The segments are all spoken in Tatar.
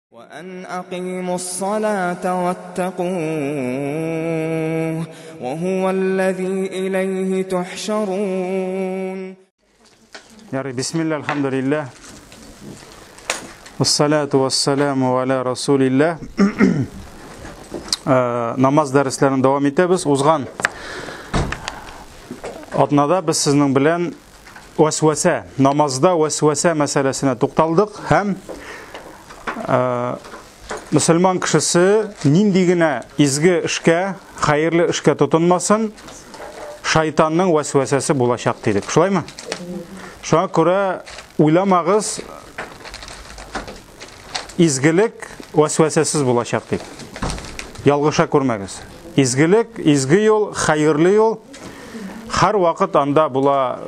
وأن أقيموا الصلاة واتقوه وهو الذي إليه تحشرون. بسم الله الحمد لله والصلاة والسلام على رسول الله. Намаз дәресләрен дәвам итәбез. Узган атнада без сезнең белән вәсвәсә, намазда вәсвәсә мәсьәләсенә тукталдык һәм мөселман кешесе нинди генә изге эшкә, хәерле эшкә тотынмасын, шайтанның вәсвәсәсе булачак дидек. Шулаймы? Шуңа күрә уйламагыз, изгелек вәсвәсәсез булачак дип. Ялгыша күрмәгез. Изгелек, изге юл, хәерле юл һәр вакыт анда була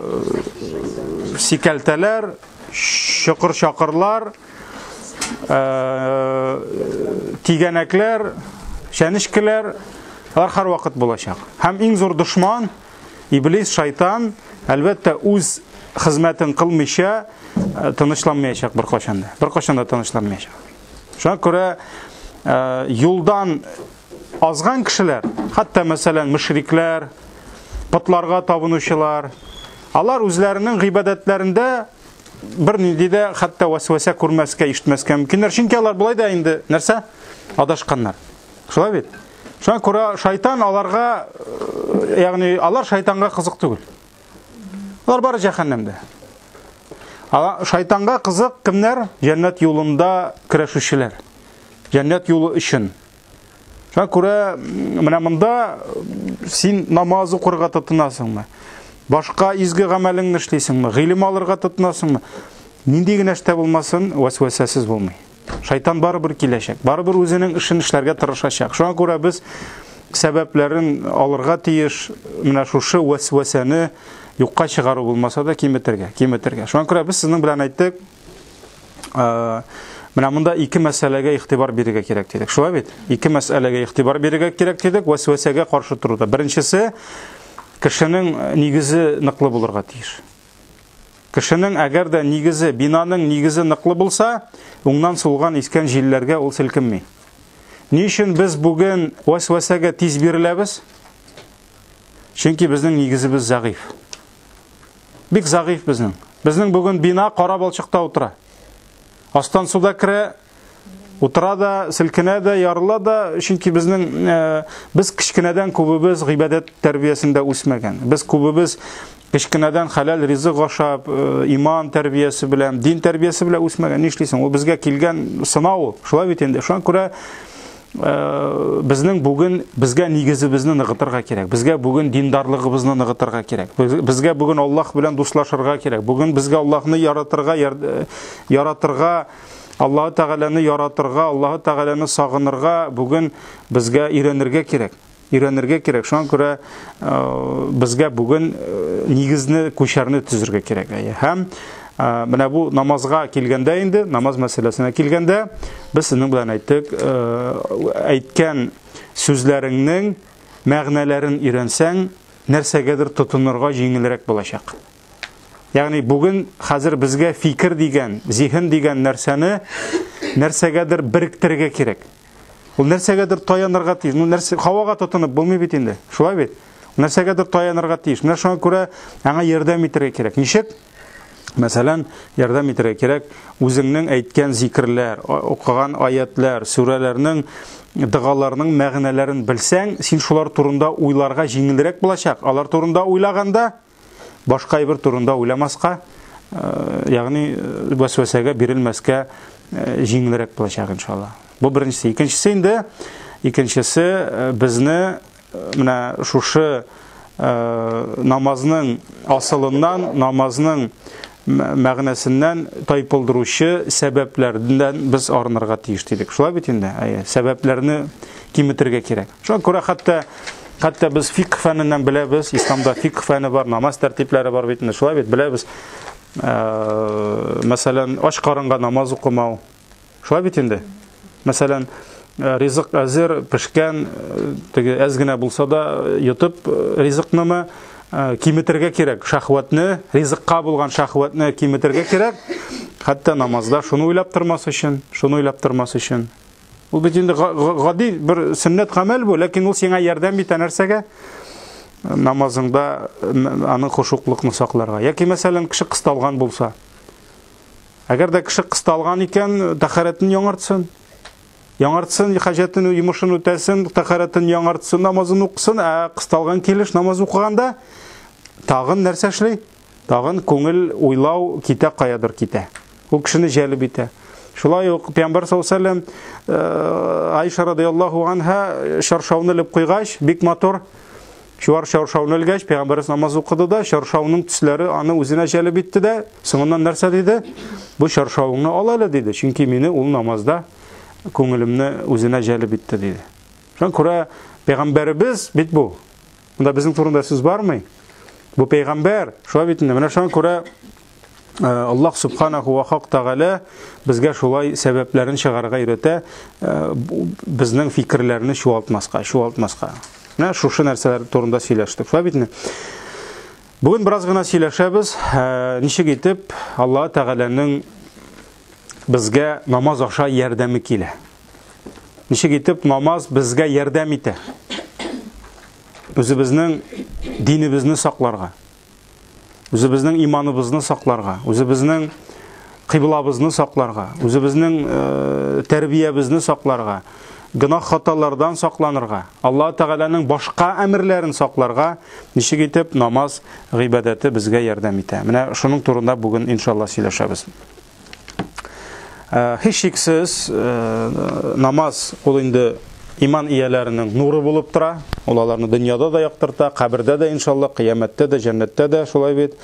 сикәлтәләр, чокыр-чакырлар, тигәнәкләр, чәнечкеләр, алар һәр вакыт булачак. Һәм иң зур дошман иблис, шайтан, әлбәттә, үз хезмәтен кылмыйча тынычланмаячак беркайчан да. Беркайчан да тынычланмаячак. Шуңа күрә юлдан азган кешеләр, хәтта мәсәлән мөшрикләр, потларга табынучылар, алар үзләренең гыйбадәтләрендә бер нинди дә хәтта вәсвәсә күрмәскә, ишетмәскә мөмкиннәр. Чөнки алар болай да инде нәрсә? Адашканнар. Шулай бит? Шуңа күрә шайтан аларга, ягъни алар шайтанга кызык түгел. Алар бары җәһәннәмдә. Шайтанга кызык кемнәр? Җәннәт юлында көрәшүчеләр. Җәннәт юлы өчен. Шуңа күрә менә монда син намаз укырга тотынасыңмы? Башка изге гамәлеңне эшлисеңме? Гыйлем алырга тотынасыңмы? Нинди генә эштә булмасын, вәсвәсәсез булмый. Шайтан барыбер киләчәк, барыбер үзенең эшен эшләргә тырышачак. Шуңа күрә без сәбәпләрен алырга тиеш, менә шушы вәсвәсәне юкка чыгару булмаса да киметергә, киметергә. Шуңа күрә без сезнең белән әйттек, менә монда ике мәсьәләгә игътибар бирергә кирәк дидек. Шулай бит? Ике мәсьәләгә игътибар бирергә кирәк дидек, вәсвәсәгә каршы торуда. Беренчесе, кешенең нигезе ныклы булырга тиеш. Кешенең әгәр дә нигезе, бинаның нигезе ныклы булса, уңнан сулган искән җилләргә ул селкенми. Ни өчен без бүген вәсвәсәгә тиз биреләбез? Чөнки безнең нигезебез зәгыйф. Бик зәгыйф безнең. Безнең бүген бина кара балчыкта утыра. Астан суда керә, утыра да, селкенә дә, ярыла да, чөнки безнең без кечкенәдән күбебез гыйбадәт тәрбиясендә үсмәгән. Без күбебез кечкенәдән хәләл ризык ашап, иман тәрбиясе белән, дин тәрбиясе белән үсмәгән. Нишлисең? Ул безгә килгән сынау ул. Шулай бит инде. Шуңа күрә безнең бүген безгә нигезебезне ныгытырга кирәк. Безгә бүген диндарлыгыбызны ныгытырга кирәк. Безгә бүген Аллаһ белән дуслашырга кирәк. Бүген безгә Аллаһны яратырга, яратырга, Аллаһ Тәгаләне яратырга, Аллаһ Тәгаләне сагынырга бүген безгә өйрәнергә кирәк. Өйрәнергә кирәк. Шуңа күрә безгә бүген нигезне, күчәрне төзергә кирәк. Һәм менә бу намазга килгәндә инде, намаз мәсьәләсенә килгәндә, без сезнең белән әйттек, әйткән сүзләреңнең мәгънәләрен өйрәнсәң, нәрсәгәдер тотынырга җиңелрәк булачак. Ягъни бүген хәзер безгә фикер дигән, зиһен дигән нәрсәне нәрсәгәдер беректерергә кирәк. Ул нәрсәгәдер таянырга тиеш. Ну, нәрсә һавага тотынып булмый бит инде. Шулай бит? Нәрсәгәдер таянырга тиеш. Менә шуңа күрә аңа ярдәм итәргә кирәк. Ничек? Мәсәлән, ярдәм итәргә кирәк үзеңнең әйткән зикерләр, укыган аятлар, сүрәләрнең, догаларның мәгънәләрен белсәң, син шулар турында уйларга җиңелрәк булачак. Алар турында уйлаганда башка әйбер турында уйламаска, ягъни вәсвәсәгә бирелмәскә җиңелрәк булачак иншалла. Бу беренчесе. Икенчесе инде, икенчесе безне менә шушы намазның асылыннан, намазның мәгънәсеннән тайпылдыручы сәбәпләрдән без арынырга тиеш дидек. Шулай бит инде? Әйе, сәбәпләрне киметергә кирәк. Шуңа күрә хәтта без фикх фәненнән беләбез, исламда фикх фәне бар, намаз тәртипләре бар бит инде. Шулай бит, беләбез. Мәсәлән, ач карынга намаз укымау. Шулай бит инде? Мәсәлән, ризык әзер, пешкән, теге әз генә булса да йотып ризыкнымы киметергә кирәк. Шәһвәтне, ризыкка булган шәһвәтне киметергә кирәк. Хәтта намазда шуны уйлап тормас өчен, шуны уйлап тормас өчен. Ул бит инде гади бер сөннәт гамәл бу, ләкин ул сиңа ярдәм итә нәрсәгә? Намазыңда аның хошуклыкны сакларга. Яки мәсәлән, кеше кысталган булса. Әгәр дә кеше кысталган икән, тәһарәтен яңартсын. Яңартсын, хаҗәтен, йомышын үтәсен, тәһарәтен яңартсын, намазын укысын, ә кысталган килеш намаз укыганда тагын нәрсә эшли? Тагын күңел уйлау китә каядыр китә. Ул кешене җәлеп итә. Шулай ук Пәйгамбәр саллаллаһу алейһи вәсәлләм Айша радияллаһу анха чаршауны элеп куйгач, бик матур чуар чаршауны элгәч, Пәйгамбәрбез намаз укыды да, чаршауның төсләре аны үзенә җәлеп итте дә, соңыннан нәрсә диде? Бу чаршауыңны ал әле диде, чөнки мине ул намазда күңелемне үзенә җәлеп итте диде. Шуңа күрә Пәйгамбәребез бит бу. Монда безнең турында сүз бармый. Бу пәйгамбәр, шулай бит инде. Менә шуңа күрә Аллаһ субханаху ва хак тәгалә безгә шулай сәбәпләрен чыгарырга өйрәтә, безнең фикерләрне чуалтмаска, чуалтмаска. Менә шушы нәрсәләр турында сөйләштек. Шулай бит инде. Бүген бераз гына сөйләшәбез, ничек итеп Аллаһ Тәгаләнең безгә намаз аша ярдәме килә. Ничек итеп намаз безгә ярдәм итә? Үзебезнең динебезне сакларга, үзебезнең иманыбызны сакларга, үзебезнең кыйблабызны сакларга, үзебезнең э, тәрбиябезне сакларга, гөнаһ хаталардан сакланырга, Аллаһ Тәгаләнең башка әмерләрен сакларга ничек итеп намаз гыйбадәте безгә ярдәм итә. Менә шуның турында бүген иншалла сөйләшәбез. Э, һичшиксез э, намаз ул инде иман ияләренең нуры булып тора. Ул аларны дөньяда да яктырта, кабердә дә иншалла, кыямәттә дә, җәннәттә дә шулай бит.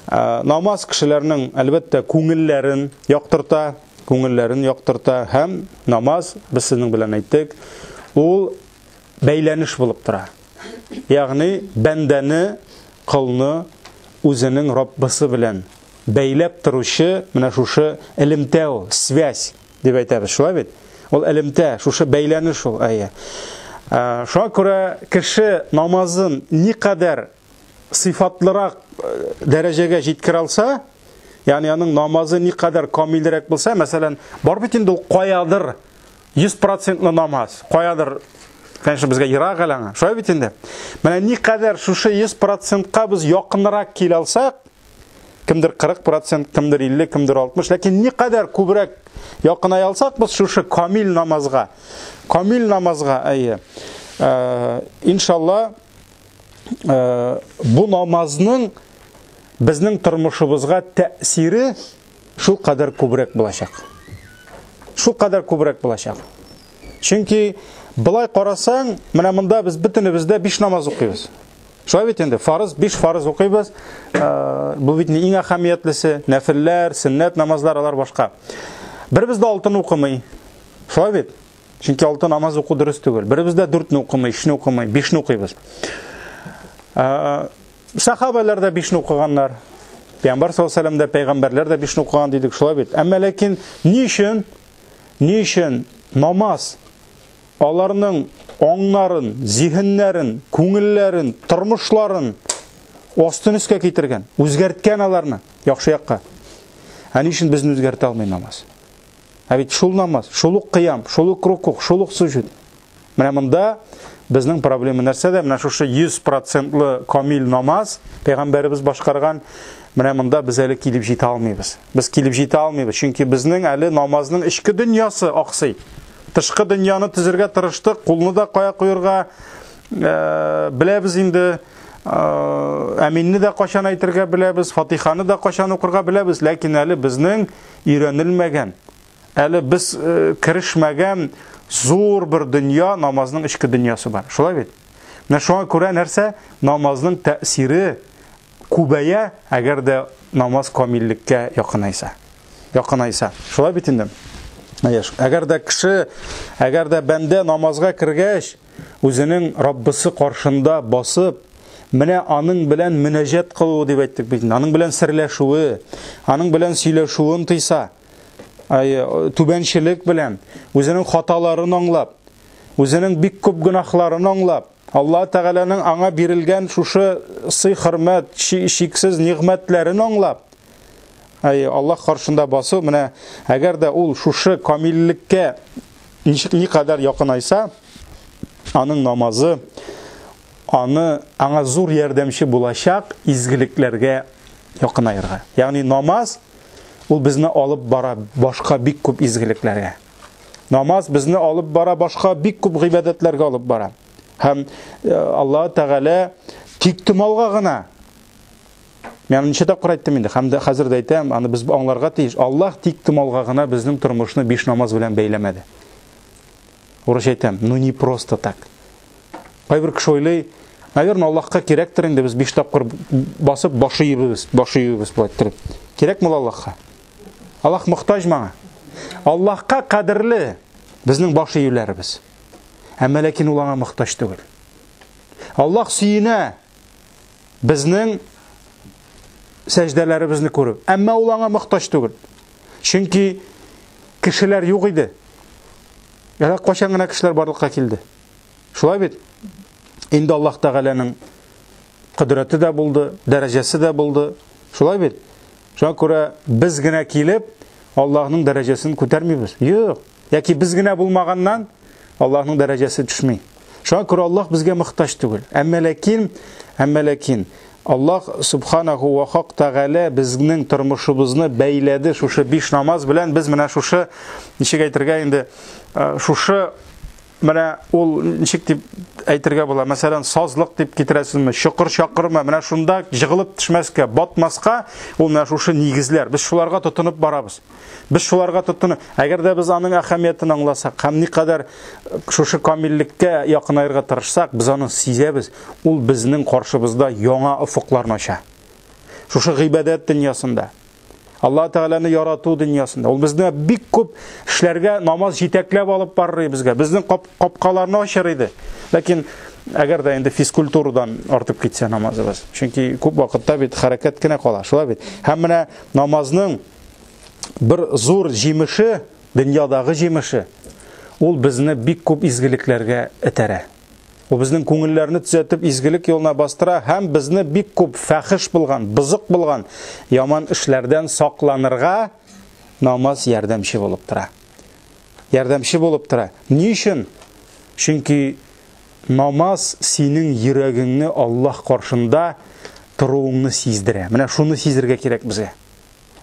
Э, намаз кешеләрнең әлбәттә күңелләрен яктырта, күңелләрен яктырта һәм намаз без сезнең белән әйттек, ул бәйләнеш булып тора. Ягъни бәндәне, колны үзенең Раббысы белән бәйләп торучы менә шушы элемтә ул, связь дип әйтәбез, шулай бит? Ул элемтә, шушы бәйләнеш ул, әйе. Шуңа күрә кеше намазын никадәр сыйфатлырак дәрәҗәгә җиткерә алса, ягъни аның намазы никадәр камилрәк булса, мәсәлән, бар бит инде ул каядыр 100% намаз, каядыр, конечно, безгә ерак әле аңа. Шулай бит инде. Менә никадәр шушы 100%-ка без якынрак килә алсак, кемдер 40%, кемдер 50, кемдер 60, ләкин никадәр күбрәк якыная алсак без шушы камил намазга, камил намазга, әйе. Э, иншалла, э, бу намазның безнең тормышыбызга тәэсире шул кадәр күбрәк булачак. Шул кадәр күбрәк булачак. Чөнки былай карасаң, менә монда без бөтенебез дә 5 намаз укыйбыз. Шулай бит инде, фарыз, 5 фарыз укыйбыз. Э, бу бит иң әһәмиятлесе, нәфилләр, сөннәт намазлар алар башка. Беребез дә алтын укымый. Шулай бит? Чөнки алты намаз уку дөрес түгел. Беребез дә дүртне укымый, өчне укымый, бишне укыйбыз. Э, сахабалар да бишне укыганнар. Пәйгамбәр саллаллаһу алейһи дә пәйгамбәрләр дә бишне укыган дидек, шулай бит? Әмма ләкин ни өчен ни өчен намаз аларның аңнарын, зиһеннәрен, күңелләрен, тормышларын астын өскә китергән, үзгәрткән аларны яхшы якка. Ә ни өчен безне үзгәртә алмый намаз? Ә бит шул намаз, шул ук кыям, шул ук рукух, шул ук суҗуд. Менә монда безнең проблема нәрсәдә? Менә шушы 100% камил намаз пәйгамбәребез башкарган, менә монда без әле килеп җитә алмыйбыз. Без килеп җитә алмыйбыз, чөнки безнең әле намазның эчке дөньясы аксый. Тышкы дөньяны төзергә тырыштык, кулны да кая куерга э, беләбез инде. Э, әминне дә кайчан әйтергә беләбез, Фатиханы да кайчан укырга беләбез, ләкин әле безнең өйрәнелмәгән, әле без э, керешмәгән зур бер дөнья, намазның эчке дөньясы бар. Шулай бит? Менә шуңа күрә нәрсә? Намазның тәэсире күбәя, әгәр дә намаз камиллеккә якынайса. Якынайса. Шулай бит инде? Әгәр дә кеше, әгәр дә бәндә намазга кергәч, үзенең Раббысы каршында басып, менә аның белән мөнәҗәт кылуы дип әйттек бит инде, аның белән серләшүе, аның белән сөйләшүен тыйса, түбәнчелек белән, үзенең хаталарын аңлап, үзенең бик күп гөнаһларын аңлап, Аллаһ Тәгаләнең аңа бирелгән шушы сый-хөрмәт, шиксез нигъмәтләрен аңлап, Әйе, Аллаһ каршында басу, менә әгәр дә ул шушы камиллеккә ничек никадәр якынайса, аның намазы аны аңа зур ярдәмче булачак изгелекләргә якынаерга. Ягъни намаз ул безне алып бара башка бик күп изгелекләргә. Намаз безне алып бара башка бик күп гыйбадәтләргә алып бара. Һәм э, Аллаһ Тәгалә тик томалга гына Мин аны ничә тапкыр әйттем инде, һәм дә хәзер дә әйтәм, аны без аңларга тиеш. Аллаһ тик томалга гына безнең тормышны биш намаз белән бәйләмәде. Урысча әйтәм, ну не просто так. Кайбер кеше уйлый, наверное, Аллаһка кирәктер инде без биш тапкыр басып баш иебез, баш июбез болай иттереп. Кирәкме ул Аллаһка? Аллаһ мохтаҗ моңа. Аллаһка кадерле безнең баш июләребез. Әмма ләкин ул аңа мохтаҗ түгел. Аллаһ сөенә безнең сәҗдәләребезне күреп. Әмма ул аңа мохтаҗ түгел. Чөнки кешеләр юк иде. Әле кайчан гына кешеләр барлыкка килде. Шулай бит? Инде Аллаһ Тәгаләнең кодрәте дә булды, дәрәҗәсе дә булды. Шулай бит? Шуңа күрә без генә килеп Аллаһның дәрәҗәсен күтәрмибез. Юк. Яки без генә булмаганнан Аллаһның дәрәҗәсе төшми. Шуңа күрә Аллаһ безгә мохтаҗ түгел. Әмма ләкин, әмма ләкин Аллаһ субханаху ва хак тәгалә безнең тормышыбызны бәйләде шушы биш намаз белән. Без менә шушы ничек әйтергә инде, э, шушы менә ул ничек дип әйтергә була, мәсәлән, сазлык дип китерәсезме, чокыр чакырмы, менә шунда җыгылып төшмәскә, батмаска, ул менә шушы нигезләр. Без шуларга тотынып барабыз. Без шуларга тотынып, әгәр дә без аның әһәмиятен аңласак һәм никадәр э, шушы камиллеккә якынаерга тырышсак, без аны сизәбез. Ул безнең каршыбызда яңа офыкларны ача. Шушы гыйбадәт дөньясында Аллаһ Тәгаләне ярату дөньясында. Ул безне бик күп эшләргә намаз җитәкләп алып барыр безгә. Безнең кап капкаларны ачыр иде. Ләкин әгәр дә инде физкультурадан артып китсә намазыбыз. Чөнки күп вакытта бит хәрәкәт кенә кала, шулай бит. Һәм менә намазның бер зур җимеше, дөньядагы җимеше, ул безне бик күп изгелекләргә этәрә. Ул безнең күңелләрне төзәтеп, изгелек юлына бастыра һәм безне бик күп фәхиш булган, бозык булган яман эшләрдән сакланырга намаз ярдәмче булып тора. Ярдәмче булып тора. Ни өчен? Чөнки намаз синең йөрәгеңне Аллаһ каршында торуыңны сиздерә. Менә шуны сизергә кирәк безгә.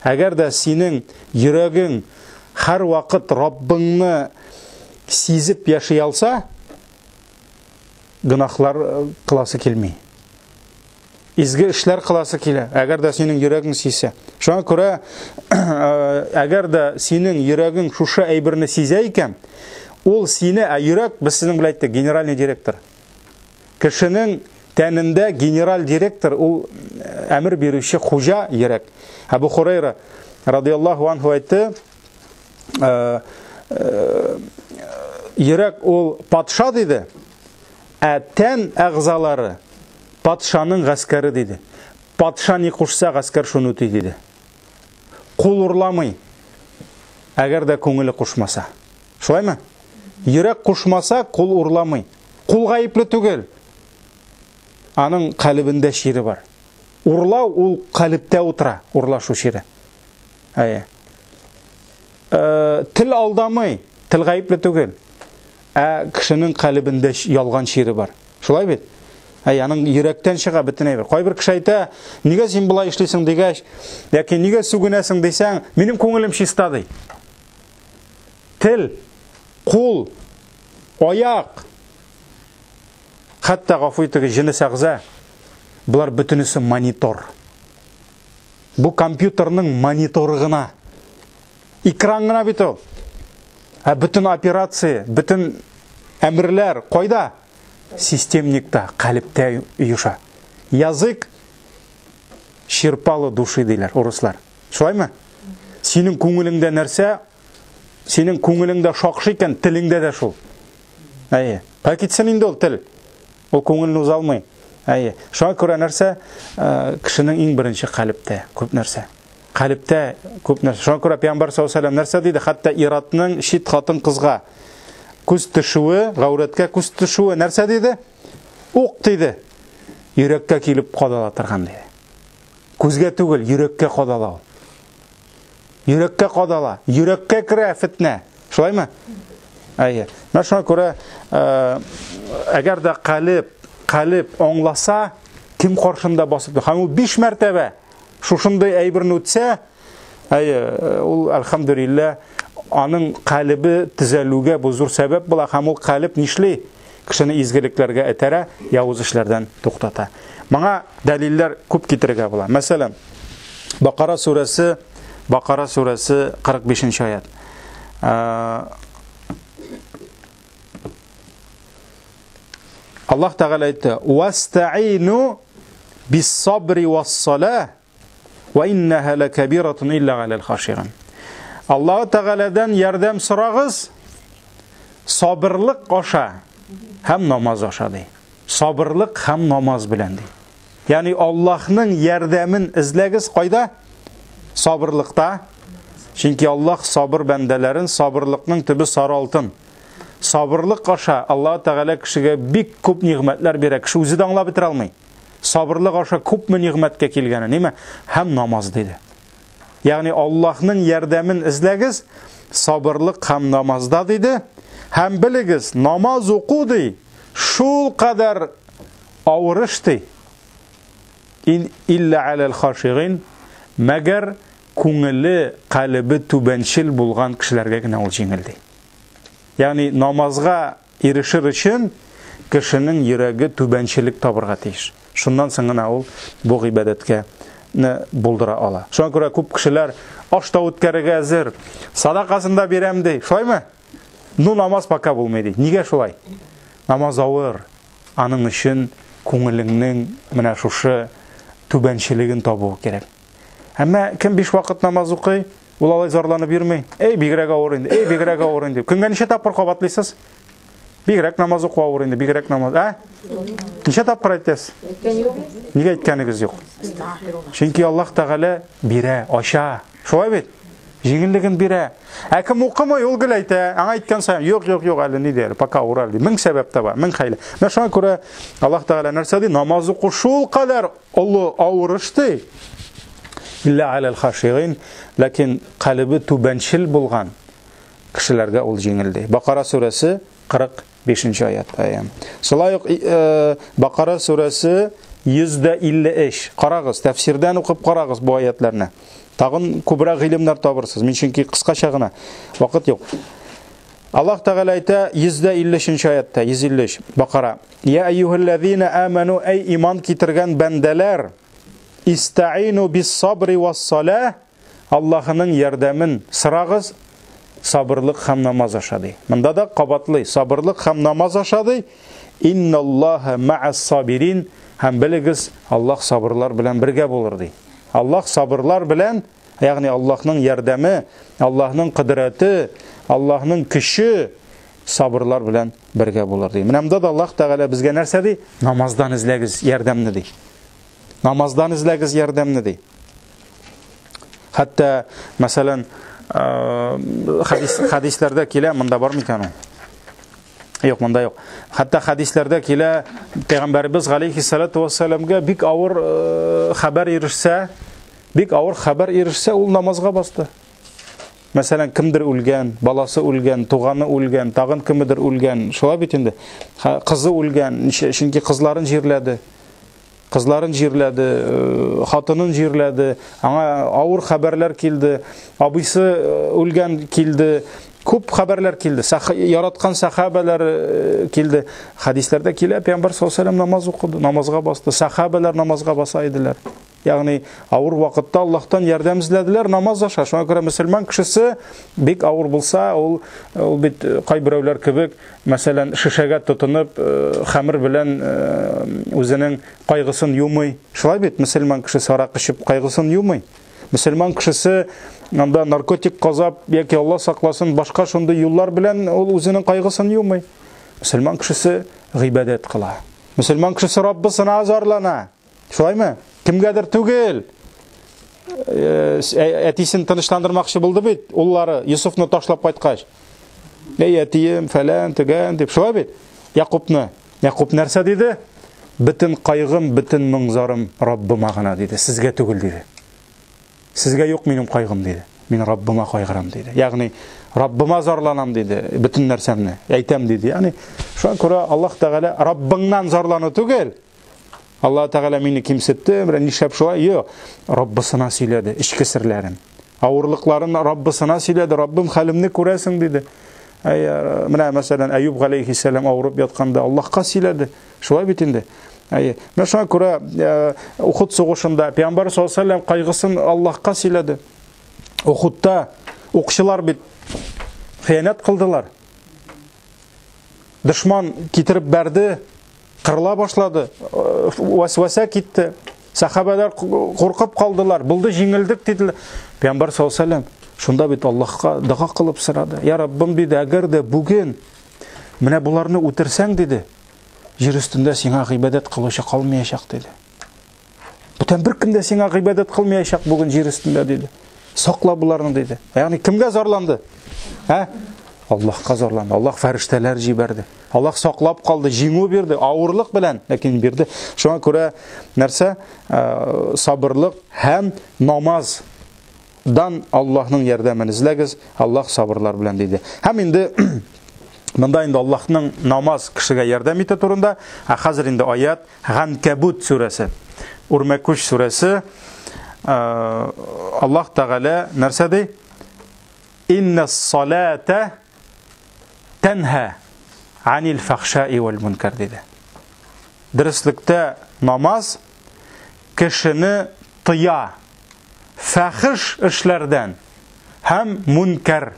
Әгәр дә синең йөрәгең һәрвакыт Раббыңны сизеп яши алса, гөнаһлар э, кыласы килми. Изге эшләр кыласы килә, әгәр дә синең йөрәгең сизсә. Шуңа күрә, э, әгәр дә синең йөрәгең шушы әйберне сизә икән, ул сине, ә йөрәк, без сезнең белән әйттек, генеральный директор. Кешенең тәнендә генераль директор, ул э, әмер бирүче хуҗа йөрәк. Әбу Хурайра радиаллаһу анху әйтте, э, э, йөрәк ул патша диде, ә тән әгъзалары патшаның гаскәре диде. Патша ни кушса, гаскәр шуны үти диде. Кул урламый, әгәр дә күңеле кушмаса. Шулаймы? Йөрәк кушмаса, кул урламый. Кул гаепле түгел. Аның калебендә чире бар. Урлау ул калептә утыра, урлашу чире. Әйе. Э, тел алдамый, тел гаепле түгел. Ә кешенең калебендә ялган чире бар. Шулай бит? Әй, аның йөрәктән чыга бөтен әйбер. Кайбер кеше әйтә, нигә син болай эшлисең дигәч, яки нигә сүгенәсең дисәң, минем күңелем чиста ди. Тел, кул, аяк, хәтта гафу итегез, җенес әгъза, болар бөтенесе монитор. Бу компьютерның мониторы гына. Экран гына бит ул. Ә бөтен операция, бөтен әмерләр кайда? Системникта, калептә оеша. Язык черпало души диләр урыслар. Шулаймы? Синең күңелеңдә нәрсә? Синең күңелеңдә шакшы икән, телеңдә дә шул. Әйе. Кая китсен инде ул тел? Ул күңелне уза алмый. Әйе. Шуңа күрә нәрсә? Э, кешенең иң беренче калептә күп нәрсә. Калептә күп нәрсә. Шуңа күрә Пәйгамбәр саллаллаһу алейһи вәсәлләм нәрсә диде? Хәтта иратның чит хатын-кызга күз төшүе, гаурәткә күз төшүе нәрсә диде? Ук диде. Йөрәккә килеп кадала торган диде. Күзгә түгел, йөрәккә кадала ул. Йөрәккә кадала, йөрәккә керә фетнә. Шулаймы? Әйе. Менә шуңа күрә, әгәр дә калеб аңласа, кем каршында басып тора? Һәм ул 5 мәртәбә шушындый әйберне үтсә, әйе, ул әлхәмдүлилләһ, аның калебе төзәлүгә бу зур сәбәп була, һәм ул калеб нишли? Кешене изгелекләргә этәрә, явыз эшләрдән туктата. Моңа дәлилләр күп китерергә була. Мәсәлән, Бакара сүрәсе, Бакара сүрәсе 45 аят. Аллаһ Тәгалә әйтте: "Вастаину бис-сабри вас-салах ва иннаһа лакабиратун илля галал хаширин." Аллаһ Тәгаләдән ярдәм сорагыз, сабырлык аша һәм намаз аша ди. Сабырлык һәм намаз белән ди. Ягъни Аллаһның ярдәмен эзләгез кайда? Сабырлыкта. Чөнки Аллаһ сабыр бәндәләрен, сабырлыкның төбе сары алтын. Сабырлык аша Аллаһ Тәгалә кешегә бик күп нигъмәтләр бирә. Кеше үзе дә аңлап бетерә алмый. Сабырлык аша күпме нигъмәткә килгәнен, ниме? Һәм намаз диде. Ягъни Аллаһның ярдәмен эзләгез, сабырлык һәм намазда диде. Һәм белегез, намаз уку ди, шул кадәр авыр эш ди. Ин илля алал хашигин, мәгәр күңеле, калебе түбәнчел булган кешеләргә генә ул җиңел ди. Ягъни намазга ирешер өчен кешенең йөрәге түбәнчелек табырга тиеш. Шуннан соң гына ул бу гыйбадәткә булдыра ала. Шуңа күрә күп кешеләр аш та үткәрергә әзер, садакасын да бирәм ди. Шулаймы? Ну намаз пока булмый ди. Нигә шулай? Намаз авыр. Аның өчен күңелеңнең менә шушы түбәнчелеген табу кирәк. Әмма кем 5 вакыт намаз укый, ул алай зарланып йөрми. Эй, бигрәк авыр инде, эй, бигрәк авыр инде. Көнгә ничә тапкыр кабатлыйсыз? Бигрәк намаз уку авыр инде, бигрәк намаз. Ә? Ничә тапкыр әйтәсез? Нигә әйткәнегез юк? Чөнки Аллаһ Тәгалә бирә, ача. Шулай бит? Җиңеллеген бирә. Ә кем укымый, ул гел әйтә. Аңа әйткән саен, юк, юк, юк, әле ни дияр, пока авыр әле. Мең сәбәп таба, мең хәйлә. Менә шуңа күрә Аллаһ Тәгалә нәрсә ди? Намаз уку шул кадәр олы авыр эш ди. Илля алал хашигин, ләкин калебе түбәнчел булган кешеләргә ул җиңел ди. Бакара сүрәсе 45 аят. Шулай ук Бакара сүрәсе 153. Карагыз, тәфсирдән укып карагыз бу аятларны. Тагын күбрәк гыйлемнәр табырсыз. Мин чөнки кыскача гына, вакыт юк. Аллаһ Тәгалә әйтә 153 аятта, 153 Бакара. Я әйюһәлләзина аману, әй иман китергән бәндәләр, истаину бис-сабри вас-салах, Аллаһының ярдәмен сорагыз, сабырлык һәм намаз аша ди. Монда да кабатлый, сабырлык һәм намаз аша ди. Инналлаһа ма'ас-сабирин, һәм белегез, Аллаһ сабырлар белән бергә булыр ди. Аллаһ сабырлар белән, ягъни Аллаһның ярдәме, Аллаһның кодрәте, Аллаһның көче сабырлар белән бергә булыр ди. Менә монда да Аллаһ Тәгалә безгә нәрсә ди? Намаздан эзләгез ярдәмне ди. Намаздан эзләгез ярдәмне ди. Хәтта, мәсәлән, хадисләрдә килә, монда бар микән ул? Юк, монда юк. Хәтта хадисләрдә килә, Пәйгамбәребез галәйһиссалату вассаламга бик авыр хәбәр ирешсә, бик авыр хәбәр ирешсә, ул намазга басты. Мәсәлән, кемдер үлгән, баласы үлгән, туганы үлгән, тагын кемедер үлгән. Шулай бит инде. Кызы үлгән, чөнки кызларын җирләде. Кызларын җирләде, хатынын җирләде, аңа авыр хәбәрләр килде, абыйсы үлгән килде, күп хәбәрләр килде, яраткан сахабәләр килде. Хәдисләрдә килә, Пәйгамбәр саллаллаһу алейһи ва сәлләм намаз укыды, намазга басты, сахабәләр намазга баса иделәр. Ягъни авыр вакытта Аллаһтан ярдәм эзләделәр намаз аша. Шуңа күрә мөселман кешесе бик авыр булса, ул бит кайберәүләр кебек, мәсәлән, шешәгә тотынып, хәмер белән үзенең кайгысын юмый. Шулай бит, мөселман кешесе аракы эчеп кайгысын юмый. Мөселман кешесе анда наркотик казап яки Алла сакласын башка шундый юллар белән ул үзенең кайгысын юмый. Мөселман кешесе гыйбадәт кыла. Мөселман кешесе Раббысына зарлана. Шулаймы? Кемгәдер түгел. Әтисен тынычландырмакчы булды бит, уллары Йосыфны ташлап кайткач. Эй, әтием, фәлән, төгән дип. Шулай бит? Якубны. Якуб нәрсә диде? Бөтен кайгым, бөтен моң-зарым Раббыма гына диде, сезгә түгел диде. Сезгә юк минем кайгым диде. Мин Раббыма кайгырам, диде. Ягъни Раббыма зарланам, диде. Бөтен нәрсәмне әйтәм, диде. Ягъни шуңа күрә Аллаһ Тәгалә Раббыңнан зарлану түгел. Аллаһ Тәгалә мине кимсетте, менә нишләп шулай? Юк, Раббысына сөйләде эчке серләрен. Авырлыкларын Раббысына сөйләде. Раббым, хәлемне күрәсең, диде. Әй, менә мәсәлән, Әюб галәйһиссәлам авырып ятканда Аллаһка сөйләде. Шулай бит инде. Әйе. Менә шуңа күрә Ухуд сугышында Пәйгамбәр саллаллаһу алейһи ва сәлләм кайгысын Аллаһка сөйләде. Ухудта укчылар бит хыянәт кылдылар. Дошман китереп бәрде, кырыла башлады, вәсвәсә китте. Сахабәләр куркып калдылар. Булды, җиңелдек диделәр. Пәйгамбәр саллаллаһу алейһи ва сәлләм шунда бит Аллаһка дога кылып сорады. Я Раббым, диде, әгәр дә бүген менә боларны үтерсәң, диде, җир өстендә сиңа гыйбадәт кылучы калмаячак, диде. Бүтән бер кем дә сиңа гыйбадәт кылмаячак бүген җир өстендә, диде. Сакла боларны, диде. Ягъни кемгә зарланды? Ә? Аллаһка зарланды. Аллаһ фәрештәләр җибәрде. Аллаһ саклап калды, җиңү бирде, авырлык белән, ләкин бирде. Шуңа күрә нәрсә? Э, сабырлык һәм намаз дан Аллаһның ярдәмен эзләгез, Аллаһ сабырлар белән диде. Һәм инде монда инде Аллаһның намаз кешегә ярдәм итә турында, ә хәзер инде аят Ганкабут сүрәсе. Үрмәкүч сүрәсе. Э, Аллаһ Тәгалә нәрсә ди? Инна салата тәнһа анил фахшаи вал мункар диде. Дөреслектә намаз кешене тыя фәхиш эшләрдән һәм мункәр,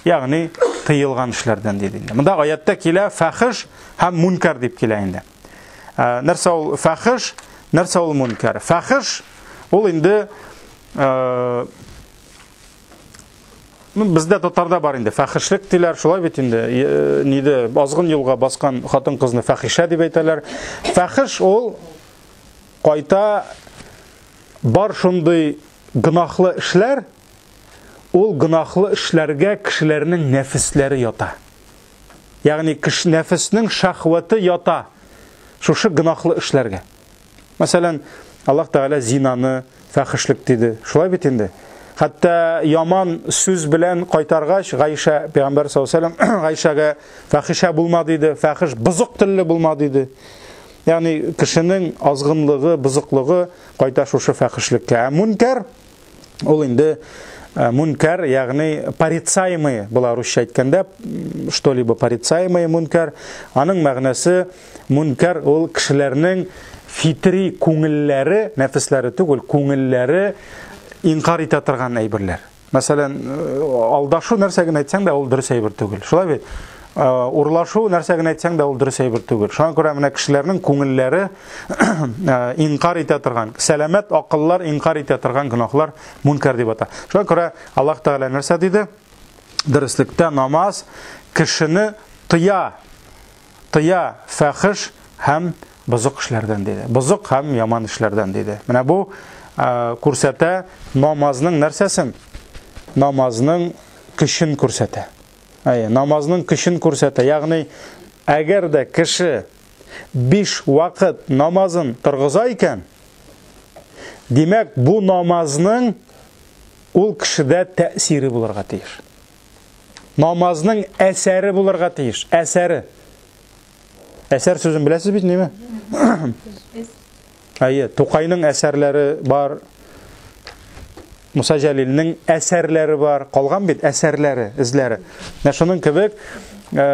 ягъни тыелган эшләрдән диде инде. Монда аятта килә фәхиш һәм мункәр дип килә инде. Ә, нәрсә ул фәхиш, нәрсә ул мункәр? Фәхиш ул инде ә, ну, бездә татарда бар инде фәхишлек диләр, шулай бит инде. Э, ниде азгын юлга баскан хатын-кызны фәхишә дип әйтәләр. Фәхиш ул кайта бар шундый гөнаһлы эшләр, ул гөнаһлы эшләргә кешеләрнең нәфесләре ята. Ягъни кеш нәфеснең шәһвәте ята шушы гөнаһлы эшләргә. Мәсәлән, Аллаһ Тәгалә зинаны фәхишлек диде. Шулай бит инде. Хәтта яман сүз белән кайтаргач, Гайшә пәйгамбәр саллаллаһу алейһи ва сәлләм Гайшәгә фәхишә булма диде, фәхиш бозык телле булма диде. Ягъни кешенең азгынлыгы, бозыклыгы кайта шушы фәхишлеккә. Ә мункәр ул инде э, мункәр, ягъни порицаемый була русча әйткәндә, что-либо порицаемый мункәр. Аның мәгънәсе мункәр ул кешеләрнең фитри күңелләре, нәфесләре түгел, күңелләре инкар итә торган әйберләр. Мәсәлән, э, алдашу нәрсә генә әйтсәң дә, ул дөрес әйбер түгел. Шулай бит? Э, урлашу нәрсә генә әйтсәң дә, ул дөрес әйбер түгел. Шуңа күрә менә кешеләрнең күңелләре э, инкар итә торган, сәламәт акыллар инкар итә торган гөнаһлар мункар дип ата. Шуңа күрә Аллаһ Тәгалә нәрсә диде? Дөреслектә намаз кешене тыя Тыя фәхеш һәм бозык эшләрдән диде. Бозык һәм яман эшләрдән диде. Менә бу күрсәтә намазның нәрсәсен? Намазның көчен күрсәтә. Әйе, намазның көчен күрсәтә. Ягъни, әгәр дә кеше биш вакыт намазын торгыза икән, димәк, бу намазның ул кешедә тәэсире булырга тиеш. Намазның әсәре булырга тиеш. Әсәре. Әсәр сүзен беләсез бит, неме? Әйе, Тукайның әсәрләре бар. Муса Җәлилнең әсәрләре бар. Калган бит әсәрләре, эзләре. Менә шуның кебек э,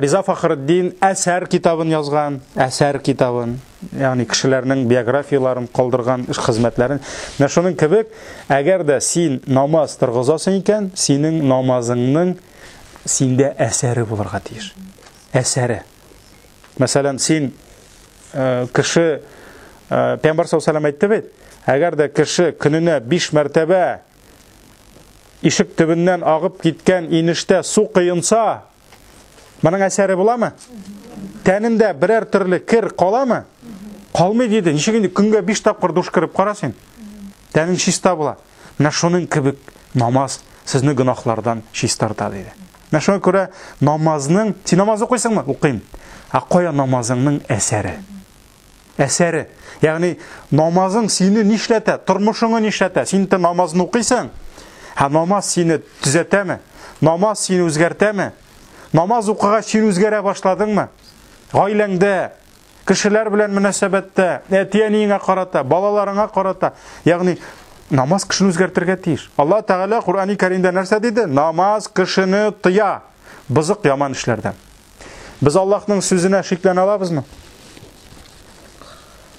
Риза Фахретдин әсәр китабын язган, әсәр китабын. Ягъни кешеләрнең биографияләрен калдырган эш хезмәтләрен. Менә шуның кебек, әгәр дә син намаз торгызасың икән, синең намазыңның синдә әсәре булырга тиеш. Әсәре. Мәсәлән, син э, кеше э, Пәйгамбәр саллаллаһу алейһи әйтте бит, әгәр дә кеше көненә 5 мәртәбә ишек төбеннән агып киткән инештә су коенса, Моның әсәре буламы? Тәнендә берәр төрле кер каламы? Калмый диде. Ничек инде көнгә 5 тапкыр душ кереп кара син? Тәнең чиста була. Менә шуның кебек намаз сезне гөнаһлардан чистарта диде. Менә шуңа күрә намазның, син намаз укыйсыңмы? Укыйм. Ә кая намазыңның әсәре? Әсәре. Ягъни намазың сине нишләтә? Тормышыңны нишләтә? Син тә намазны укыйсың. Һәм намаз сине төзәтәме? Намаз сине үзгәртәме? Намаз укыгач син үзгәрә башладыңмы? Гаиләңдә, кешеләр белән мөнәсәбәттә, әти-әниеңә карата, балаларыңа карата, ягъни намаз кешене үзгәртергә тиеш. Алла Тәгалә Коръәни Кәримдә нәрсә диде? Намаз кешене тыя бозык яман эшләрдән. Без Аллаһның сүзенә шикләнә алабызмы?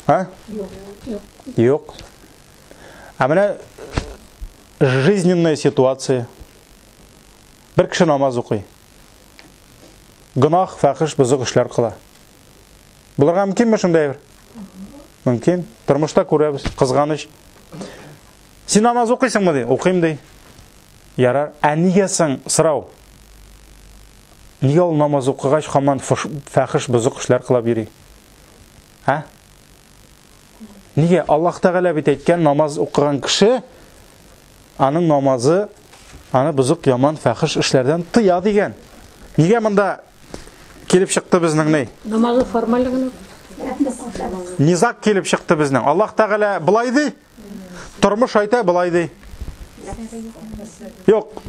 А? Юк. Юк. Юк. Ә менә жизненная ситуация. Бер кеше намаз укый. Гөнаһ, фәхиш, бозык эшләр кыла. Булырга мөмкинме шундый әйбер? Мөмкин. Тормышта күрәбез, кызганыч. Син намаз укыйсыңмы ди? Укыйм ди. Ярар. Ә нигә соң сорау? Нигә ул намаз укыгач һаман фәхиш, бозык эшләр кылап йөри? Ә? Нигә? Аллаһ Тәгалә бит әйткән, намаз укыган кеше аның намазы аны бозык, яман, фәхиш эшләрдән тыя дигән. Нигә монда килеп чыкты безнең ни? Намазы формаль генә. Низаг килеп чыкты безнең. Аллаһ Тәгалә былай ди, тормыш әйтә былай ди. Юк.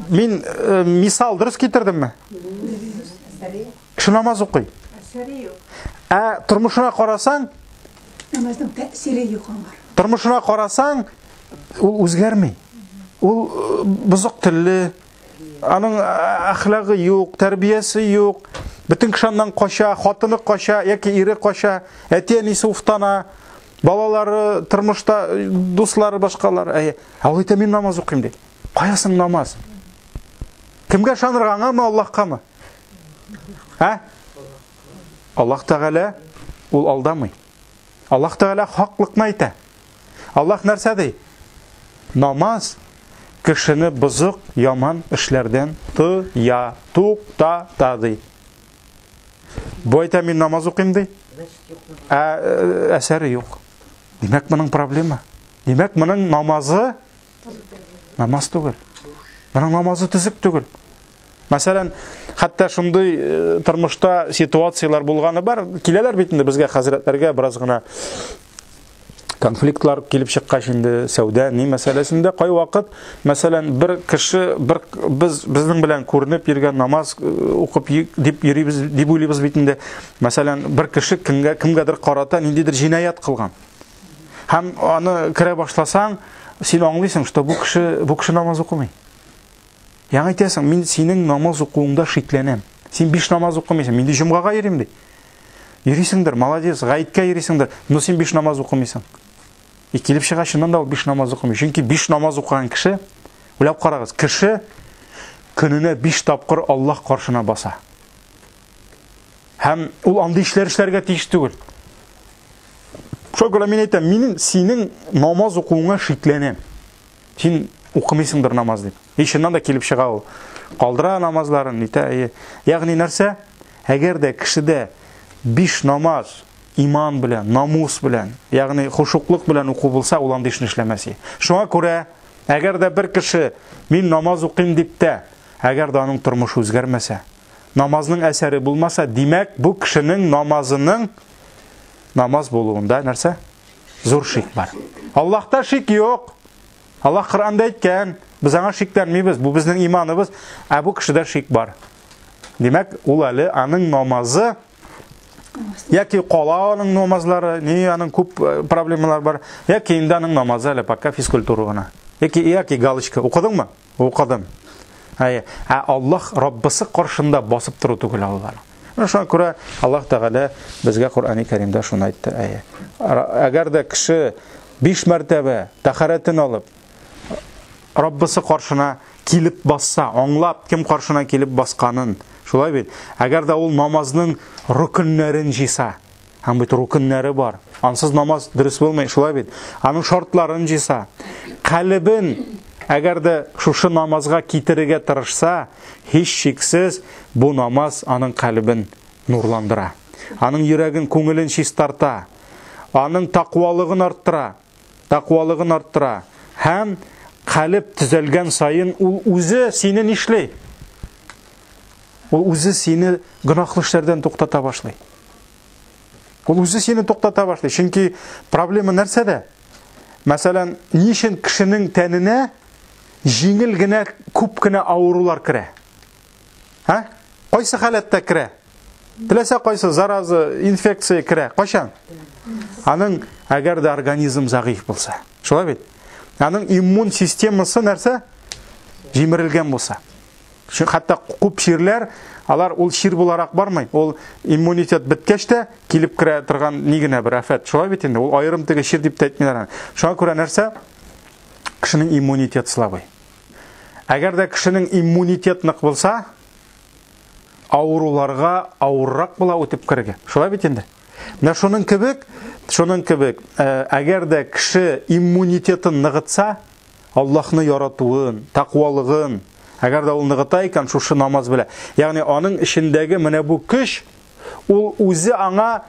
Мин э, мисал дөрес китердемме? Кеше намаз укый. Ә тормышына карасаң, намазның тәэсире юк аңар. Тормышына карасаң, ул үзгәрми. Ул э, бозык телле, аның э, әхлагы юк, тәрбиясе юк. Бөтен кеше аннан кача, хатыны кача, яки ире кача, әти-әнисе уфтана, балалары тормышта, э, дуслары башкалар. Әйе. Ә ул әйтә, мин намаз укыйм ди. Кая соң намаз? Кемгә ышанырга, аңамы, Аллаһкамы? Ә? Аллаһ Тәгалә ул алдамый. Аллаһ Тәгалә хаклыкны әйтә. Аллаһ нәрсә ди? Намаз кешене бозык, яман эшләрдән тыя, туктата ди. Бу әйтә, мин намаз укыйм ди. Ә э, әсәре юк. Димәк, моның проблема. Димәк, моның намазы намаз түгел. Моның намазы төзек түгел. Мәсәлән, хәтта шундый э, тормышта ситуацияләр булганы бар. Киләләр бит инде безгә хәзрәтләргә бераз гына конфликтлар килеп чыккач инде сәүдә ни мәсьәләсендә кайвакыт, мәсәлән, бер кеше бер без безнең белән күренеп йөргән намаз э, укып дип йөрибез дип уйлыйбыз бит инде. Мәсәлән, бер кеше кемгә кемгәдер карата ниндидер җинаять кылган. Һәм аны керә башласаң, син аңлыйсың, что бу кеше бу кеше намаз укымый. Яңа әйтәсең, мин синең намаз укуыңда шикләнәм. Син биш намаз укымыйсың, мин ди җомгага йөрим ди. Йөрисеңдер, молодец, гаеткә йөрисеңдер, но син биш намаз укымыйсың. И килеп чыга, чыннан да ул биш намаз укымый. Чөнки биш намаз укыган кеше, уйлап карагыз, кеше көненә биш тапкыр Аллаһ каршына баса. Һәм ул андый эшләр эшләргә тиеш түгел. Шуңа күрә мин әйтәм, мин синең намаз укуыңа шикләнәм. Син укымыйсыңдыр намаз дип. И чыннан да килеп чыга ул. Калдыра намазларын, нитә. Ягъни нәрсә? Әгәр дә кешедә биш намаз иман белән, намус белән, ягъни хушуклык белән уку булса, ул андый эшне эшләмәс. Шуңа күрә, әгәр дә бер кеше мин намаз укыйм дип тә, әгәр дә аның тормышы үзгәрмәсә, намазның әсәре булмаса, димәк, бу кешенең намазының намаз булуында нәрсә? Зур шик бар. Аллаһта шик юк. Аллаһ Коръәндә әйткән, без аңа шикләнмибез, бу безнең иманыбыз, ә бу кешедә шик бар. Димәк, ул әле аның намазы яки кала аның намазлары, ни аның күп э, проблемалар бар, яки инде аның намазы әле пока физкультура гына. Яки яки галочка. Укыдыңмы? Укыдым. Әйе. Ә Аллаһ Раббысы каршында басып тору түгел алар. Менә шуңа күрә Аллаһ Тәгалә безгә Коръәни Кәримдә шуны әйтте. Әйе. Әгәр дә кеше биш мәртәбә тәһарәтен алып, Раббысы каршына килеп басса, аңлап кем каршына килеп басканын, шулай бит? Әгәр дә ул намазның рукннәрен җыйса, Һәм бит рукннәре бар. Ансыз намаз дөрес булмый, шулай бит. Аның шартларын җыйса, калебен әгәр дә шушы намазга китерергә тырышса, һичшиксез бу намаз аның калебен нурландыра. Аның йөрәген, күңелен чистарта. Аның тақвалыгын арттыра. Тақвалыгын арттыра. Һәм калеб төзәлгән саен ул үзе сине нишли? Ул үзе сине гөнаһлы эшләрдән туктата башлый. Ул үзе сине туктата башлый. Чөнки проблема нәрсәдә? Мәсәлән, ни өчен кешенең тәненә җиңел генә күп кенә авырулар керә? Һа? Кайсы халәттә керә? Теләсә кайсы зараза, инфекция керә. Кайчан? Аның әгәр дә организм зәгыйфь булса. Шулай бит? Аның иммун системасы нәрсә? Җимерелгән булса. Хәтта күп чирләр, алар ул чир буларак бармый. Ул иммунитет беткәч тә килеп керә торган ни генә бер афәт. Шулай бит инде? Ул аерым теге чир дип тә әйтмиләр аны. Шуңа күрә нәрсә? Кешенең иммунитет слабый. Әгәр дә кешенең иммунитет нык булса, авыруларга авыррак була үтеп керергә. Шулай бит инде? Менә шуның кебек, шуның кебек, әгәр дә кеше иммунитетын ныгытса, Аллаһны яратуын, тәкъвалыгын, әгәр дә ул ныгыта икән, шушы намаз белән, ягъни аның эчендәге менә бу көч, ул үзе аңа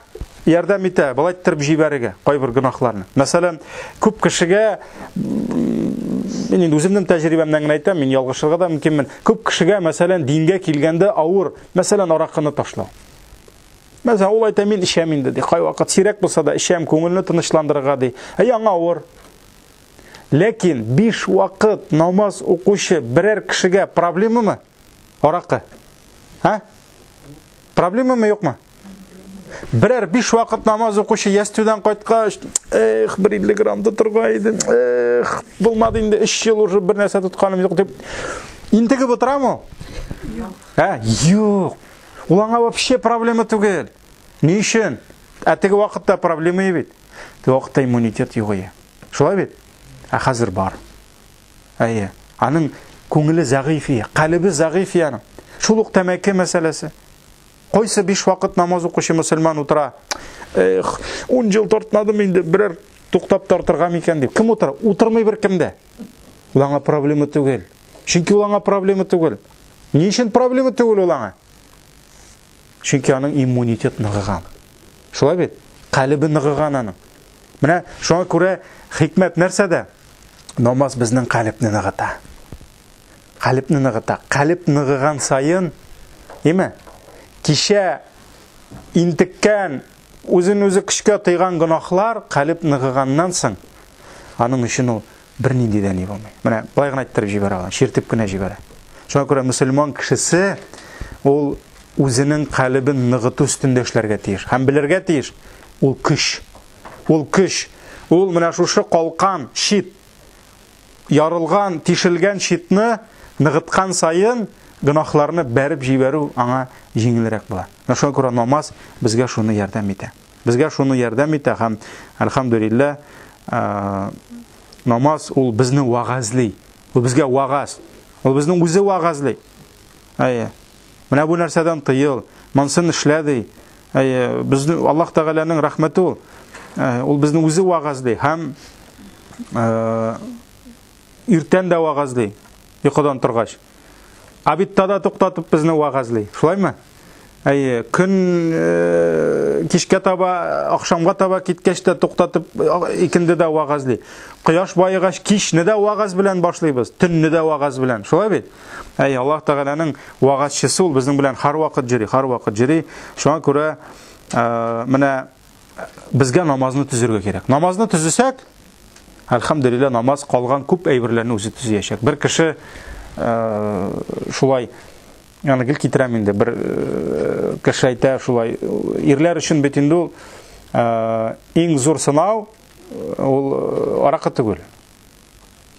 ярдәм итә, болай иттереп җибәрергә кайбер гөнаһларны. Мәсәлән, күп кешегә, мин инде үземнең тәҗрибәмнән генә әйтәм, мин ялгышырга да мөмкинмен. Күп кешегә, мәсәлән, дингә килгәндә авыр, мәсәлән, аракыны ташлау. Мәсәлән, ул әйтә, мин эчәм инде, ди. Кайвакыт сирәк булса да эчәм, күңелне тынычландырырга, ди. Ә яңа авыр. Ләкин 5 вакыт намаз укучы берәр кешегә проблемамы? Аракы. Һа? Проблемамы, юкмы? Берәр 5 вакыт намаз укучы ястүдән кайткач, эх, бер 50 грамм тотырга иде, эх, булмады инде, 3 ел уже бер нәрсә тотканым юк дип интегеп утырамы? Юк. Ә, юк. Ул аңа вообще проблема түгел. Ни өчен? Ә теге вакытта проблема бит. Теге вакытта иммунитет юк иде. Шулай бит? Ә хәзер бар. Әйе. Аның күңеле зәгыйф ие, калебе зәгыйф ие аның. Шул ук тәмәке мәсьәләсе. Кайсы 5 вакыт намаз укучы мөселман утыра? Эх, 10 ел тартмадым инде, берәр туктап тартырга микән дип. Кем утыра? Утырмый бер кем дә. Ул аңа проблема түгел. Чөнки ул аңа проблема түгел. Ни өчен проблема түгел ул аңа? Чөнки аның иммунитет ныгыган. Шулай бит? Калебе ныгыган аның. Менә шуңа күрә хикмәт нәрсәдә? Намаз безнең калебне ныгыта. Калебне ныгыта. Калеб ныгыган саен, димә, кичә интеккән, үзен үзе көчкә тыйган гөнаһлар калеб ныгыганнан соң, аның өчен ул бернинди дә ни булмый. Менә былай гына әйттереп җибәрә ала, чиртеп кенә җибәрә. Шуңа күрә мөселман кешесе ул үзенең калебен ныгыту өстендә эшләргә тиеш һәм белергә тиеш, ул көч. Ул көч. Ул менә шушы калкан, щит, ярылган, тишелгән щитны ныгыткан саен гөнаһларны бәреп җибәрү аңа җиңелрәк була. Менә шуңа күрә намаз безгә шуны ярдәм итә. Безгә шуны ярдәм итә һәм, әлхәмдүлилләһ, намаз ул безне вәгазьли. Ул безгә вәгазь. Ул безнең үзе вәгазьли. Әйе. Менә бу нәрсәдән тыел, монсын эшлә ди. Әйе, безне Аллаһ Тәгаләнең рәхмәте ул. Ул безне үзе вәгазьли һәм иртән дә вәгазьли, йокыдан торгач. Обедта да туктатып безне вәгазьли. Шулаймы? Әйе, көн кичкә таба, ахшамга таба киткәч тә туктатып икенде дә вәгазьли. Кояш баегач кичне дә вәгазь белән башлыйбыз, төнне дә вәгазь белән. Шулай бит? Әйе, Аллаһ Тәгаләнең вәгазьчесе ул безнең белән һәрвакыт йөри, һәрвакыт йөри. Шуңа күрә менә безгә намазны төзергә кирәк. Намазны төзесәк, әлхәмдүлилләһ, намаз калган күп әйберләрне үзе төзиячәк. Бер кеше шулай, аны гел китерәм инде, бер кеше әйтә шулай, ирләр өчен бит инде ул иң зур сынау ул аракы түгел.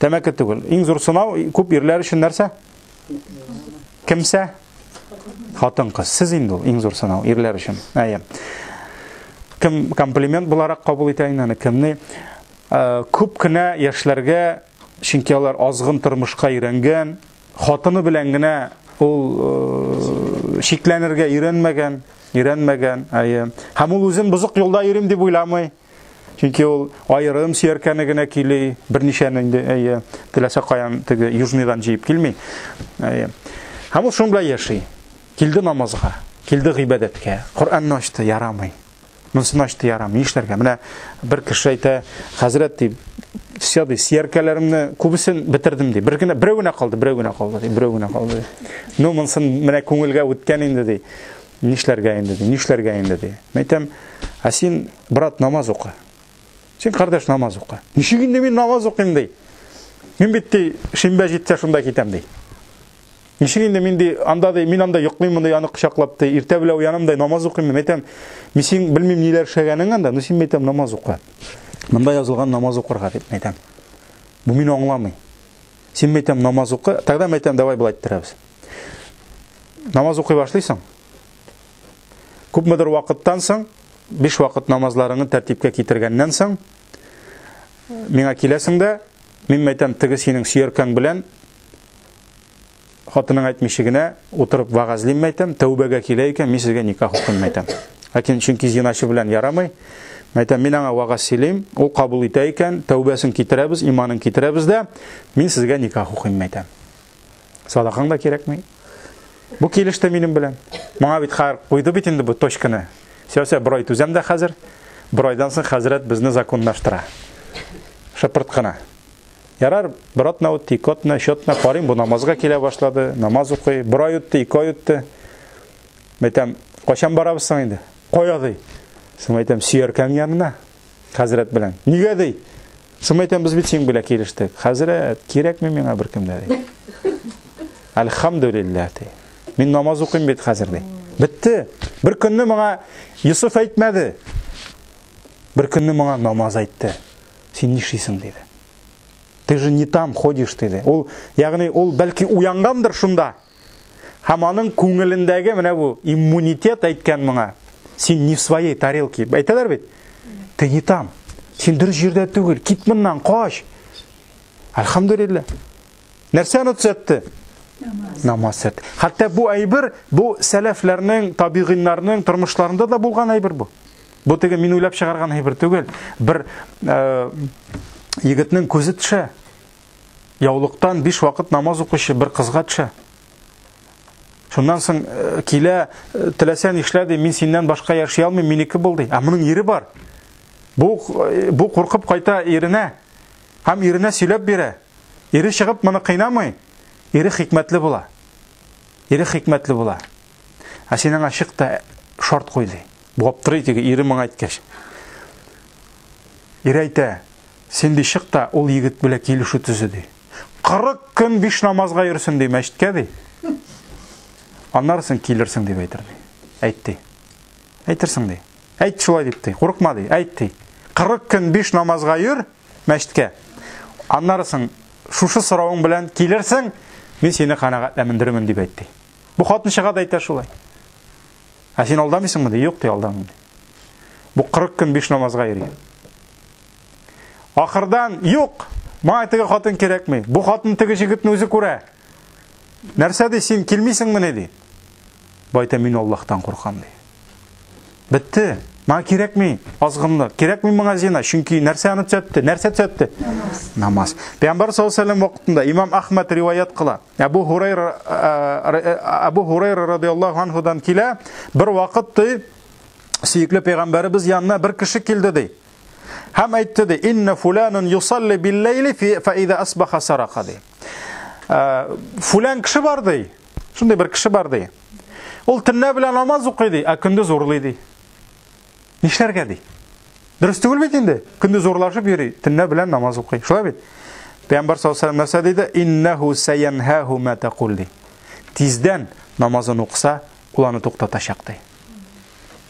Тәмәке түгел. Иң зур сынау күп ирләр өчен нәрсә? Кемсә? Хатын-кыз. Сез инде ул иң зур сынау ирләр өчен. Әйе. Кем комплимент буларак кабул итә инде аны, кемне? Күп кенә яшьләргә, чөнки алар азгын тормышка өйрәнгән, хатыны белән генә ул чикләнергә өйрәнмәгән, өйрәнмәгән, әйе. Һәм ул үзен бозык юлда йөрим дип уйламый. Чөнки ул аерым сөяркәне генә кили, берничәне инде, әйе, теләсә каян теге южныйдан җыеп килми. Әйе. Һәм ул шуның белән яши. Килде намазга, килде гыйбадәткә, Коръәнне ачты, ярамый. Монысын ачты, ярамый. Нишләргә? Менә бер кеше әйтә, хәзрәт ди, все ди, сөяркәләремне күбесен бетердем ди. Бер генә, берәү генә калды, берәү генә калды ди, берәү генә калды ди. Ну, монысын менә күңелгә үткән инде ди. Нишләргә инде ди, нишләргә инде ди. Мин әйтәм, ә син, брат, намаз укы. Син, кардәш, намаз укы. Ничек инде мин намаз укыйм ди. Мин бит ди, шимбә җитсә шунда китәм ди. Ничек инде мин ди, анда ди, мин анда йоклыйм монда аны кочаклап ди, иртә белән уянам да намаз укыйм. Мин әйтәм, мин син белмим ниләр эшләгәнең анда, но син әйтәм намаз укы. Монда язылган намаз укырга дип әйтәм. Бу мине аңламый. Син әйтәм намаз укы, тогда мин әйтәм, давай болай иттерәбез. Намаз укый башлыйсың. Күпмедер вакыттан соң, 5 вакыт намазларыңны тәртипкә китергәннән соң, миңа киләсең дә, мин әйтәм, теге синең сөяркәң белән хатының әйтмичә генә утырып вәгазьлим әйтәм, тәүбәгә килә икән, мин сезгә никах укыйм әйтәм. Ләкин чөнки зиначы белән ярамый. Әйтәм, мин аңа вәгазь сөйлим, ул кабул итә икән, тәүбәсен китерәбез, иманын китерәбез дә, мин сезгә никах укыйм әйтәм. Садакаң да кирәкми. Бу килеште минем белән. Моңа бит хәзер куйды бит инде бу точканы. Все, все, бер ай түзәм дә хәзер. Бер айдан соң хәзрәт безне законлаштыра. Шыпырт кына. Ярар, бер атна үтте, ике атна, өч атна, карыйм, бу намазга килә башлады, намаз укый. Бер ай үтте, ике ай үтте. Әйтәм, кайчан барабыз соң инде? Кая ди? Соң әйтәм, сөяркәң янына, хәзрәт белән. Нигә ди? Соң әйтәм, без бит синең белән килештек. Хәзрәт, кирәкми миңа беркем дә ди. Әлхәмдүлилләһ ди. Мин намаз укыйм бит хәзер ди. Бетте. Бер көнне моңа Йосыф әйтмәде. Бер көнне моңа намаз әйтте. Син нишлисең диде. Ты же не там ходишь диде. Ул, ягъни ул бәлки уянгандыр шунда. Һәм аның күңелендәге менә бу иммунитет әйткән моңа. Син не в своей тарелке. Әйтәләр бит. Ты не там. Син дөрес җирдә түгел. Кит моннан, кач. Альхамдулилла. Нәрсә аны төзәтте? Намаз. Намаз төзәтте. Хәтта бу әйбер, бу сәләфләрнең, табигыйннарның тормышларында да булган әйбер бу. Бу теге мин уйлап чыгарган әйбер түгел. Бер егетнең күзе төшә. Яулыктан 5 вакыт намаз укучы бер кызга төшә. Шуннан соң килә, теләсә нишлә ди, мин синнән башка яши алмыйм, минеке бул ди. Ә моның ире бар. Бу куркып кайта иренә. Һәм иренә сөйләп бирә. Ире чыгып моны кыйнамый. Ире хикмәтле була. Ире хикмәтле була. Ә син аңа чык та шарт куй ди. Бу аптырый теге ире моңа әйткәч. Ире әйтә, син ди чык та ул егет белән килешү төзе ди. 40 көн 5 намазга йөрсен ди мәчеткә ди. Аннары син килерсең дип әйтер ди. Әйт ди. Әйтерсең ди. Әйт шулай дип ди. Курыкма ди. Әйт ди. 40 көн 5 намазга йөр мәчеткә. Аннары соң шушы соравың белән килерсең, мин сине канәгатьләндерермен дип әйт ди. Бу хатын чыга да әйтә шулай. Ә син алдамыйсыңмы ди? Юк ди, алдамыйм ди. Бу 40 көн 5 намазга йөри. Ахырдан юк, маңа теге хатын кирәкми. Бу хатын теге җегетне үзе күрә. Нәрсә ди, син килмисеңме ни ди? Бу әйтә, мин Аллаһтан куркам ди. Бетте. Маңа кирәкми азгынлык, кирәкми моңа зина, чөнки нәрсә аны төзәтте? Нәрсә төзәтте? Намаз. Намаз. Пәйгамбәр саллаллаһу алейһи ва сәлләм вакытында имам Ахмад риваят кыла. Әбу Һурайра, Әбу Һурайра радиаллаһу анһудан килә, бер вакыт ди, сөекле пәйгамбәребез янына бер кеше килде ди. Һәм әйтте ди, инна фуланун юсалли бил-ләйли фа иза асбаха сарака ди. Фулан кеше бар ди. Шундый бер кеше бар ди. Ул төнлә белән намаз укый ди, ә көндез урлый ди. Нишләргә ди? Дөрес түгел бит инде. Көндез урлашып йөри, төнлә белән намаз укый. Шулай бит? Пәйгамбәр саллаллаһу алейһи ва сәлләм нәрсә диде? Иннәһу саянһаһу ма тәкул ди. Тиздән намазын укыса, ул аны туктатачак ди.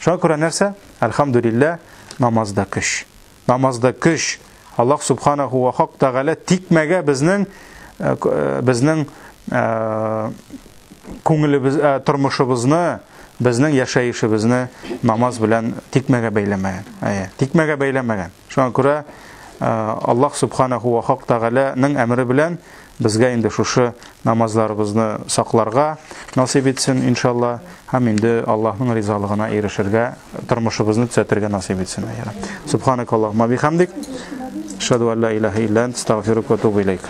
Шуңа күрә нәрсә? Әлхәмдүлилләһ, намазда көч. Намазда көч. Аллаһ субханаху ва хак тәгалә тикмәгә безнең күңелебез, тормышыбызны, безнең яшәешебезне намаз белән тикмәгә бәйләмәгән. Әйе, тикмәгә бәйләмәгән. Шуңа күрә Аллаһ субханаху ва хак тәгаләнең әмере белән безгә инде шушы намазларыбызны сакларга насыйп итсен, иншалла, һәм инде Аллаһның ризалыгына ирешергә, тормышыбызны төзәтергә насыйп итсен. Субханакаллаһумма бихамдик. Ашһаду ан ла илаһа илля ант, астагфирука ва атубу илейк.